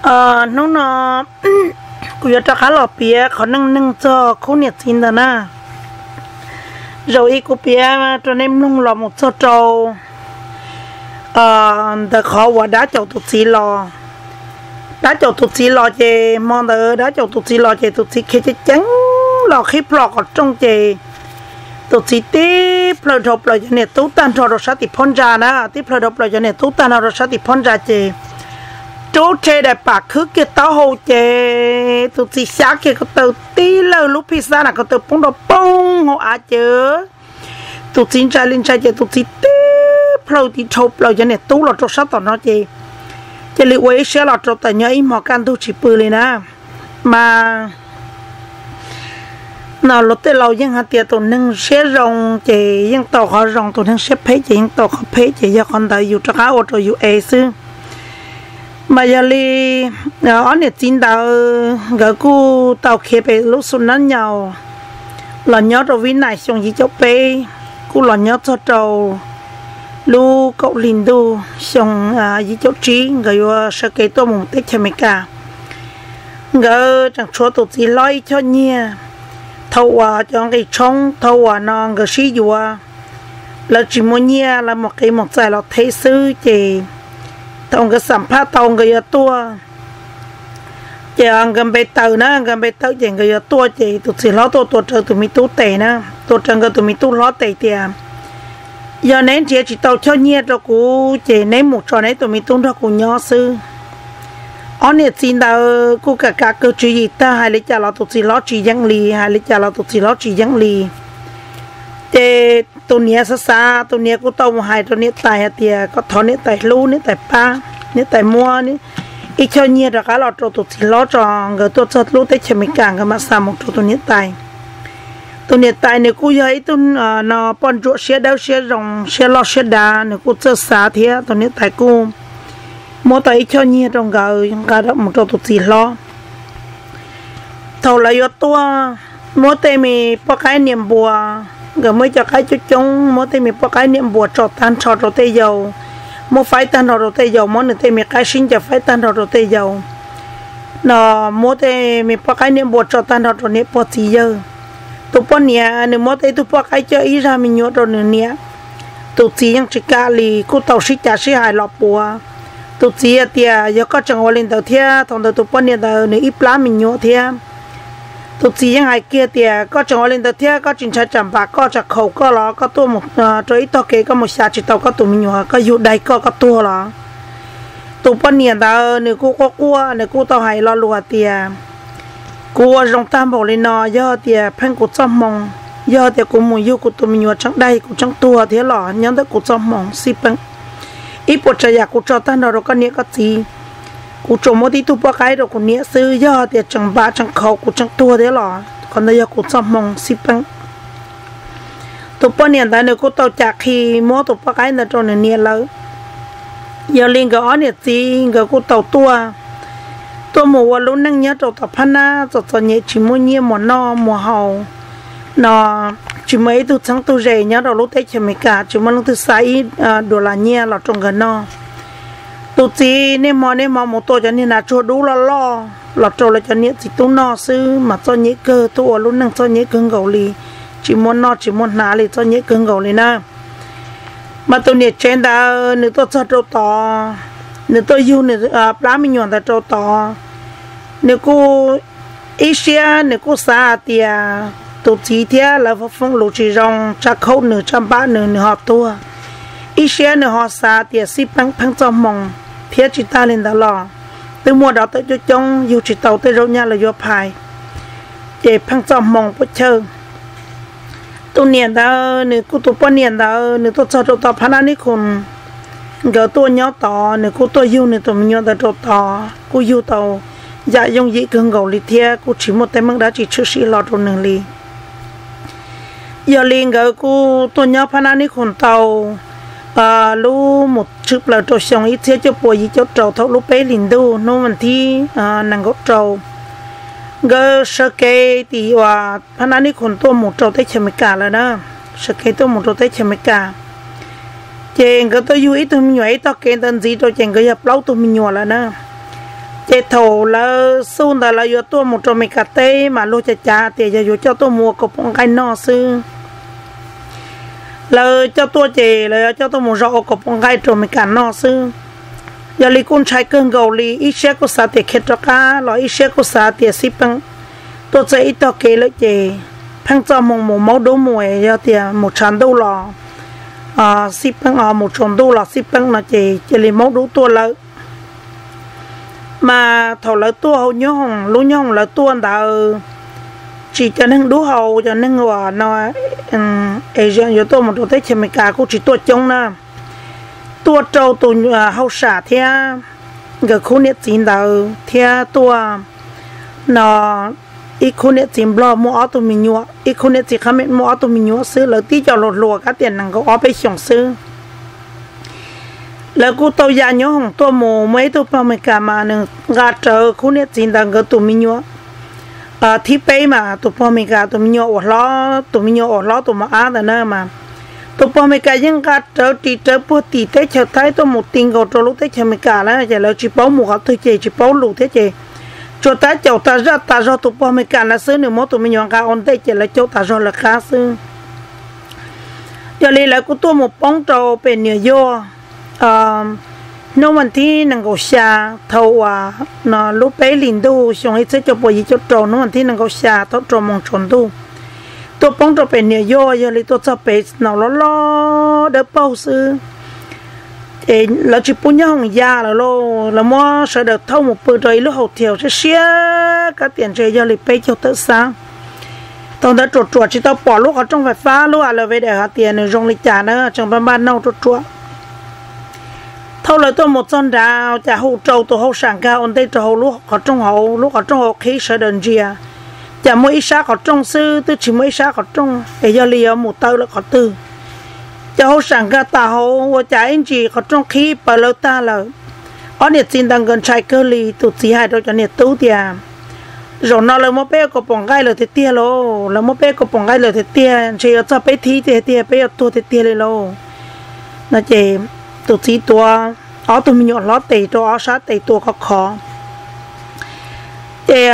Hnub no kuv yuav rov qab los piav qhov neej neeg txog khub niam txiv ntawd na. Zaum ib kuv piav rau nej mloog los mus txog rau ntawm qhov uas dab caum tus txiv los. Dab caum tus txiv los ces hmo ntawd dab caum tus txiv los ces tus txiv khiav ceev ceev los qhib plho qhov rooj ces tus txiv tib plhaw dhau plaws cov niam tub tag nrho rau sab tim phab ntsa na, tib plhaw dhau plaws cov niam tub tag nrho rau sab tim phab ntsa ces rub rhe daim pam khwb kiag taub hau ces tus txiv xyab kiag ko taw tib lawg lub phij xab na ko taw poob rau poob hauv av ces tus txiv ntshai li ntshai ces tus txiv tib plhaw tiv dhau plaws cov niam tub los rau sab tom no ces cia li ua ib siab los rau tawm nyob ib hmo kaj ntug tsis pw li na. Mas no luag tej laus yeej hais tias tus neeg siab zoo ces yeej tau qhov zoo, tus neeg siab phem ces yeej tau qhov phem, ces yog qhov ntawd yus rov qab ua rau yus ev xwb. Mas yog li ob niam txiv ntawd nkawd kuj tau khiav pem lub xu nab nyaus los nyob rau vib nais xyoo yim caum peb, kuj los nyob txog rau lub kaum hli ntuj xyoo yim caum tsib nkawd yuav sawv kev tuaj mus teb chaws Amelikas. Nkawd tseem tshuav tus txiv hlob ib choj nyiaj, thaum uas cov nqi tshoob thaum uas no nkawd sib yuav, lawv tsis muaj nyiaj lawv mus qiv mus txais los theb xwb ces thaum nkawd xam phaj tau nkawd yuav tuaj ces nkawd npe tawm na, nkawd npe tawm ces nkawd yuav tuaj ces tus txiv hlob tuaj tua rawv tus me tub tes na, tua rawv nkawd tus me tub hlob tes tias yog neb nrhiav tsis tau choj nyiaj rau kuv ces neb mus tso neb tus me tub nrog kuv nyob xwb. Ob niam txiv ntawd kuj kam kam kawg tswv yim tag, hais li cas los tus txiv hlob tsis yeem li, hais li cas los tus txiv hlob tsis yeem li. Ces tus niam xav xav, tus niam kuj tau mus hais rau niam tais hais tias kom thov niam tais hlub, niam tais pab, niam tais muab ib choj nyiaj rov qab los rau tus txiv hlob tso, nkawd tuaj txog lub teb chaws Amelikas nkawd mam xa mus rau tus niam tais. Tus niam tais nws kuj yog ib tug no poj ntsuam siab dawb siab zoo, siab loj siab dav, nws kuj txawj xav thiab tus niam tais kuj muab tau ib choj nyiaj rau nkawd nqa mus rau tus txiv hlob. Thaum lawv yuav tuaj, muab tej me poj qaib niam npua, nkawd muab ib co qaib coob coob, muab tej me poj qaib niam npua tso tag nrho rau tej yau, muab faib tag nrho rau tej yau, muab nws tej me qaib sib ncaws faib tag nrho rau tej yau. No muab tej me poj qaib niam npua tso tag nrho rau niam pog txiv yawg. Tus poj niam nws muab tej tug poj qaib coj ib zaj me nyuam rau nws niam. Tus txiv yeej tsis kam li, kuj tau sib cav sib hais los puav. Tus txiv hais tias yog koj tseem ua li ntawd thiab, thaum ntawd tus poj niam ntawd nws ib plab me nyuam thiab. Tus txiv yeej hais kiag tias koj tseem ua li ntawd thiab, koj tsis ntshai tsam npam koj tsam khaus koj los koj tuaj mus rau ib tog kev koj mus xyav tsis tau koj tus me nyuam, koj yug dai koj koj tuag los. Tus poj niam ntawd nws kuj quaj quaj, nws kuj tau hais lo lus hais tias kuv ua zoo tag npaum li no yog tias pheej kuv txoj hmoo, yog tias kuv mus yug kuv tus me nyuam tseem dai kuv tseem tuag thiab los nyob ntawm kuv txoj hmoo xij peem. Ib puas tsav yam kuv tso tag nrho rau koj niam koj txiv, kuv tsuas muab tib tug poj qaib rau kuv niam xwb, yog tias tseem npam tseem khaus kuv tseem tuag thiab los qhov ntawd yog kuv txoj hmoo xij peem. Tus poj niam ntawd nws kuj tau cam qhi muab tus poj qaib ntawd rau nws niam lawm. Yog li nkawd ob niam txiv nkawd kuj tau tuaj, tuaj mus ua lub neej nyob rau tom phab nab txom txom nyem tsis muaj nyiaj muas noj muas haus no, tsis muaj ib tug txheeb tug ze nyob rau lub teb chaws Amelikas, tsis muaj leej twg xa ib duas las nyiaj los rau nkawd noj. Tus txiv niaj hmo niaj hmo mus tua cov niag nas tsuag dub loj loj los rau lawv cov niam txiv tub noj xwb mas txom nyem kawg, tuaj ua lub neej txom nyem kawg nkaus li, tsis muaj noj tsis muaj hnav li, txom nyem kawg nkaus li na. Mas tus niam tsev ntawd nws tuaj txog rau tod, nws tuaj yug nws plab me nyuam ntawd rau tod, nws kuj ib siab nws kuj xav hais tias tus txiv thiab lawv foom lus tsis zoo, tsam khaum nws tsam npam nws nws ho tuag. Ib siab nws ho xav tias xij peem pheej txoj hmoo, thiab tsis tag li ntawd los twb muaj dov tawm coob coob yug tsis tau tej zaub nyab los yuav phais, ces pheej txoj hmoo puas chawj. Tus niam ntawd nws kuj, tus poj niam ntawd nws tuaj txog rau tom phab nab nib khoos, nkawd tuaj nyob tod, nws kuj tuaj yug nws tus me nyuam ntawd rau tod, kuj yug tau yam yooj yim kawg nkaus li thiab kuj tsis muaj teeb meem dab tsi tshwm sim hlo rau nws li. Yog li nkawd kuj tuaj nyob phab nab nib khoos tau lub mus tshwm plaws rau xyoo ib txhiab cuaj pua yim caum rau thaum lub peb hlis ntuj hnub vas thib nees nkaum rau, nkawd sawv kev tim uas phab nab nib khoos tuaj mus rau teb chaws Amelikas lawm na, sawv kev tuaj mus rau teb chaws Amelikas. Ces nkawd tuaj yug ib tug me nyuam ib tog kev ntawd ntxiv rau ces nkawd yog plaub tug me nyuam lawm na. Ces thaum lawv xub ntawd lawv yuav tuaj mus rau Amelikas teb mas luag cav cav tias yog yuav coj tuaj mus ua kaus pom nqaij noj xwb. Lawv coj tuaj ces lawv coj tuaj mus zov ua kaus pom nqaij rau Amelikas noj xwb. Yog li kuj ntshai kawg nkaus li, ib siab kuj xav tias khiav rov qab los ib siab kuj xav tias xij peem tuaj txog ib tog kev lawm ces pheej txoj hmoo mus maub dub mus, yog tias mus tshav ntuj los xij peem, mus tsaus ntuj los xij peem no ces cia li maub dub tuaj lawm. Mas thaum lawv tuaj hauv nyob hoom, lub nyob hoom lawv tuaj ntawd tsis cov neeg dub hau, cov neeg uas no es yuav tuaj mus rau teb chaws Amelikas kuj tsis tuaj coob na. Tuaj rau tus hauj sam thiab nkawd khub niam txiv ntawd thiab tuaj no ib khub niam txiv Nplog muaj ob tug me nyuam, ib khub niam txiv qhab meem muaj ob tug me nyuam xwb, lawv tib co hluas hluas kab tias nees nkaum ob peb xyoos xwb. Lawv kuj tau ya nyob hoom tuaj mus, muaj ib tug pog Amelikas mas nws nqa rawv khub niam txiv ntawd nkawd tus me nyuam thib peb mas tus pog Amelikas tus me nyuam uas hlob, tus me nyuam uas hlob tus mos ab ntawd na mas tus pog Amelikas yeej nqa rawv ris rawv puag tim teb chaws Thaib tuaj mus ti nkaus rau lub teb chaws Amelikas na, ces lawv tsis paub mus qhov twg ces tsis paub lus thiab ces tsuas tab caum tas zaj tas zog tus pog Amelikas ntawd xwb, nws muab tus me nyuam nqa ua ntej ces lawv caum tas zog lawv qab xwb. Yog li lawv kuj tuaj mus poob rau pem Niam Yuaj hnub vas thib nees nkaum xya, thaum uas no lub peb hlis ntuj xyoo ib txhiab cuaj puas yim caum rau hnub vas thib nees nkaum xya thaum rau moos tsaus ntuj, tuaj poob rau pem Niam Yuaj. Yog li tuaj txog pem snow loj loj dawb paug xwb, ces lawv tsis pub nyob hoom ya lawm lauj, lawv muab sawv daws thauj mus pw rau ib lub hotel siab siab kab tias ntshe yog li peb caug tawm xab. Thaum ntawd ruam ruam tsis tau pom lub qhov rooj fais fab lub elevator hais tias nws zoo li cas na, tseem npaj npaj nauj ruam ruam. Thaum lawv tuaj mus txog nrad cas hu rau tus hauj sam nkag ua ntej rau hauv lub qhov rooj hauv, lub qhov rooj hauv qhib sawv daws ntsia, cas muaj ib sab qhov rooj xwb, twb tsis muaj ib sab qhov rooj es yog li yuav mus taw lawm qhov twg. Cov hauj sam nkag tas hauv ua cas ib ntsis qhov rooj qhib pawv lawv tag lawm. Ob niam txiv ntawd nkawd ntshai kawg li, tus txiv hais rau cov niam tub tias, zaum no lawv muab peb ua kaus pom nqaij lawm tiag tiag lauj, lawv muab peb ua kaus pom nqaij lawm tiag tiag, ntshe yuav txog peb thib tiag tiag, peb yuav tuag tiag tiag li lauj. No ces tus txiv tuav ob tug me nyuam hlob tes rau ob sab tes tua khov khov. Ces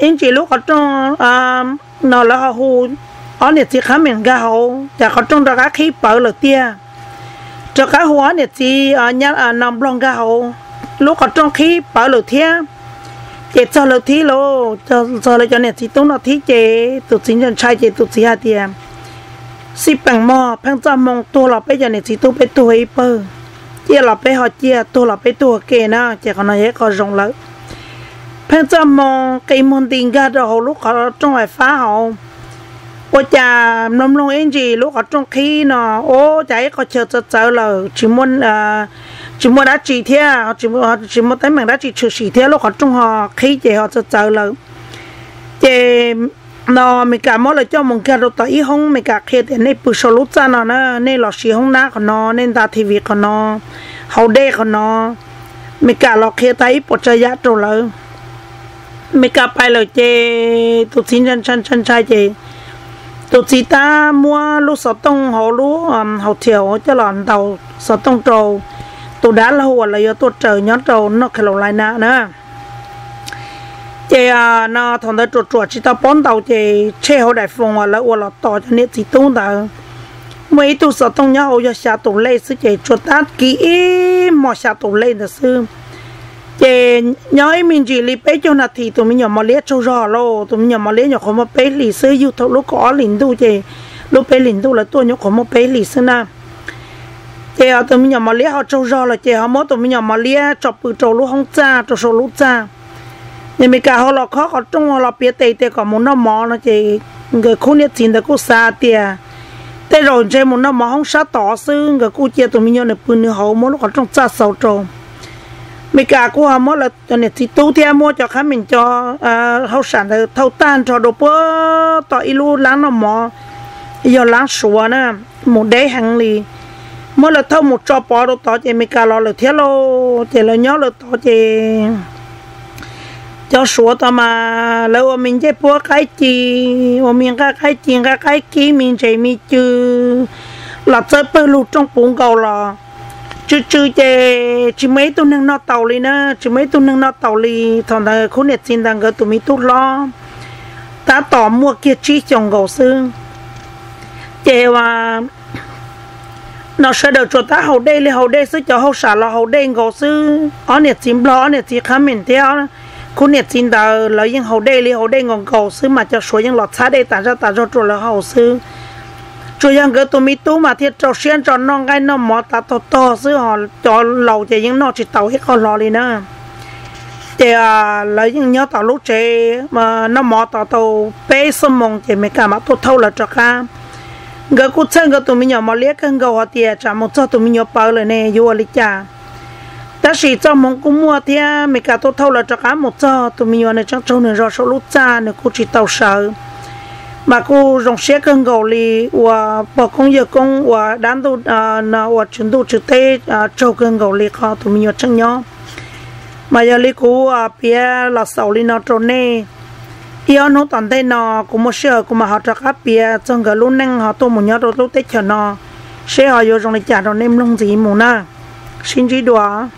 ib ntsis lub qhov rooj no lawv ho hu ob niam txiv qhab meem nkag hauv, cas qhov rooj rov qab qhib pawv lawm tiag. Rov qab hu ob niam txiv no nplog nkag hauv, lub qhov rooj qhib pawv lawm thiab. Ces txog lawv thib lauj, txog lawv cov niam txiv tub no thib ces tus txiv ntshai ntshai ces tus txiv hais tias, xij peem mog, pheej txoj hmoo tuag los peb cov niam txiv tub peb tuag ib pawg, ciaj los peb ho ciaj, tuag los peb tuag ke na, ces qhov no yog ib qho zoo lawm. Pheej txoj hmoo qi muag nti nkag rau hauv lub qhov rooj fais fab hauv, ua cas mloog mloog ib ntsis lub qhov rooj qhib no, ua cas ib qho chaw txawv txawv lawm, tsis muaj dab tsi thiab, tsis muaj teeb meem dab tsi tshwm sim thiab, lub qhov rooj ho qhib ces ho txawv txawv lawm. Ces no Meskas muab lawv coj mus nkag rau tom ib hoob, Meskas qhia tias nej pw saum lub txaj no na, nej los siv hoob nab qhov no, nej nta T V qhov no, haus dej qhov no. Meskas los qhia tag ib puas tsav yam rau lawv. Meskas pais lawm ces tus txiv ntshai ntshai ntshai ces tus txiv tab muab lub xov tooj hauv lub hotel coj los ntaus xov tooj rau tus dab laug uas lawv yuav tuaj raws nyob rau North Carolina na. Ces no thaum ntawd ruam ruam tsis tau paub ntaus ces tsheb hauv daim foos uas lawv ua los tos cov niam txiv tub ntawd, muaj ib tug xov tooj nyob hauv yog xya tus lej xwb ces tsuas tab kiv ib hmo xya tus lej ntawd xwb. Ces nyob ib me ntsis li peb caug nas this tus me nyuam mos liab tsaug zog lauj, tus me nyuam mos liab nyuam qhuav muaj peb hlis xwb, yug thaum lub kaum ob hlis ntuj ces lub peb hlis ntuj lawv tuaj nyuam qhuav muaj peb hlis xwb na. Ces tus me nyuam mos liab ho tsaug zog lawm ces ho muab tus me nyuam mos liab tso pw rau lub hoob txaj, rau saum lub txaj. Ces Meskas ho los khob qhov rooj los piav tes tias kom mus noj mov no ces nkawd khub niam txiv ntawd kuj xav tias tej zaum ntshe mus noj mov hoob sab tod xwb, nkawd kuj cia tus me nyuam nws pw nws hauv, muab lub qhov rooj txaj xaus rau. Meskas kuj ho muab lawv cov niam txiv tub thiab muab cov qhab meem cov hauj sam ntawd thauj tag nrho dua puag tom ib lub lab noj mov, yog lab Suav na, mus deb heev li. Muab lawv thauj mus tso pov rau tod ces Meskas los lawm thiab lauj. Ces lawv nyob lawm tod ces cov Suav tod mas lawv ua me ncej puab qaib ci, ua me nqaij qaib ci nqaij qaib kib me ntses me cw los txawb pawg lug rooj puv nkaus los tsw tsw ces tsis muaj ib tug neeg noj taus li na, tsis muaj ib tug neeg noj taus li. Thaum ntawd khub niam txiv ntawd nkawd tus me tub hlob tab tom muaj kiag tsib xyoos nkaus xwb. Ces no sawv daws tsuas tab haus dej li haus dej xwb, cov hauj sam los haus dej nkaus xwb. Ob niam txiv nplog, ob niam txiv qhab meem thiab khub niam txiv ntawd lawv yeej haus dej li haus dej nkaus nkaus xwb, mas cov suav yeej los txhab dej tas zaj tas zog rau lawv haus xwb. Tsuas yog nkawd tus me tub mas thiaj rau siab ntso noj nqaij noj mov tav tog tog xwb, ho cov laus ces yeej noj tsis tau ib qho hlo li na. Ces lawv yeej nyob tom lub tsev noj mov tod tau peb xuab moos ces Meskas mam tuaj thauj lawv rov qab. Nkawd kuj txhawj nkawd tus me nyuam mos liab kawg nkaus hais tias tsam mus txog tus me nyuam pawv lawm ne yuav ua li cas. Tab sis txoj hmoov kuj muaj thiab, Meskas tuaj thauj lawv rov qab mus txog, tus me nyuam nws tseem raug nws zog saum lub txaj, nws kuj tsis tau sawv. Mas kuj zoo siab kawg nkaus li uas pog koob yawg koob uas dab ntuj, uas tswv ntuj tswv teb tsaug kawg nkaus li qhov tus me nyuam tseem nyob. Mas yog li kuv piav los xaus li no rau nej. Ib ob hnub tom ntej no kuv muaj sij hawm kuv mam ho rov qab piav txog nkawd lub neej ho tuaj mus nyob rau lub teb chaws no, seb ho yuav zoo li cas rau nej mloog ntxiv mus na. Sib ntsib dua.